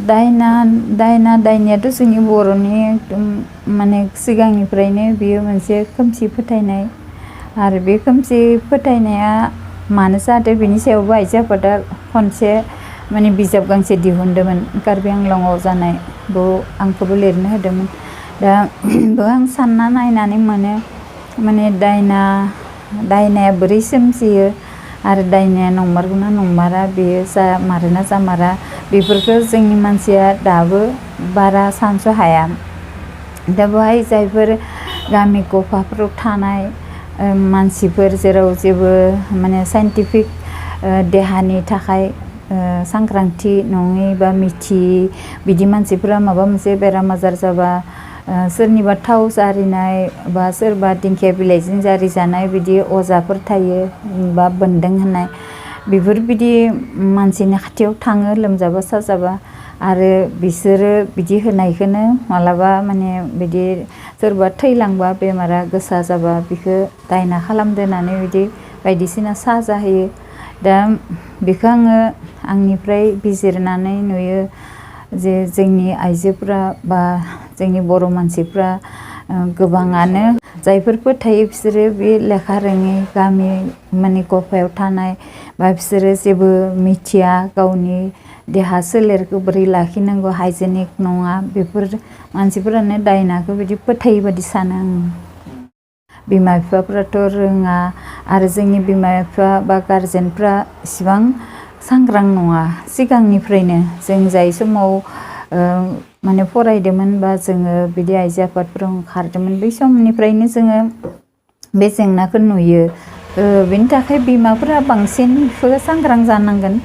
दायनायाथ' जोंनि बर'नि एकदम माने सिगांनिफ्रायनो बियो मोनसे खोमसि फोथायनाय आरो बे खोमसि फोथायनाया मानो जादों बेनि सायावबो आइजो आफादा खनसे माने बिजाब गांसे दिहुनदोंमोन कार्बि आंलंआव जानाय आंखौबो लिरनो होदोंमोन दा आं सानना नायनानै मोनो माने दायनाया बोरै सोमजियो आरो दायनाया नंमारगौना नंमारा बेयो जामारोना जामारा बेफोरखौ जोंनि मानसिया दाबो बारा सानस' हाया दा बेवहाय जायफोर गामि गफाफोराव थानाय मानसिफोर जेराव जेबो माने साइन्टिफिक देहानि थाखाय सांग्रांथि नङै बा मिथियै बिदि मानसिफोरा माबा मोनसे बेराम आजार जाबा सोरनिबा थाव जारिनाय बा सोरबा दिंखिया बिलाइजों जारि जानाय बिदि अजाफोर थायो बा बोन्दों होननाय बेफोरबायदि मानसिनि खाथियाव थाङो लोमजाबा साजाबा आरो बिसोरो बिदि होनायखौनो मालाबा माने बिदि सोरबा थैलांबा बेमारा गोसा जाबा बिखौ दायना खालामदो होननानै बिदि बायदिसिना साजा होयो दा बेखौ आङो आंनिफ्राय बिजिरनानै नुयो जे जोंनि आइजोफ्रा बा जोंनि बर' मानसिफ्रा गोबाङानो जायफोर फोथायो बिसोरो बे लेखा रोङै गामि माने गफायाव थानाय बा बिसोरो जेबो मिथिया गावनि देहा सोलेरखौ बोरै लाखिनांगौ हाइजेनिक नङा बेफोर मानसिफोरानो दायनाखौ बिदि फोथायो बादि सानो आं बिमा बिफाफ्राथ' रोङा आरो जोंनि बिमा बिफा बा गारजेनफ्रा इसिबां सांग्रां नङा सिगांनिफ्रायनो जों जाय समाव माने फरायदोंमोन बा जोङो बिदि आइजो आफादफोराव ओंखारदोंमोन बै समनिफ्रायनो जोङो बे जेंनाखौ नुयो बेनि थाखाय बिमाफोरा बांसिन बेफोरो सांग्रां जानांगोन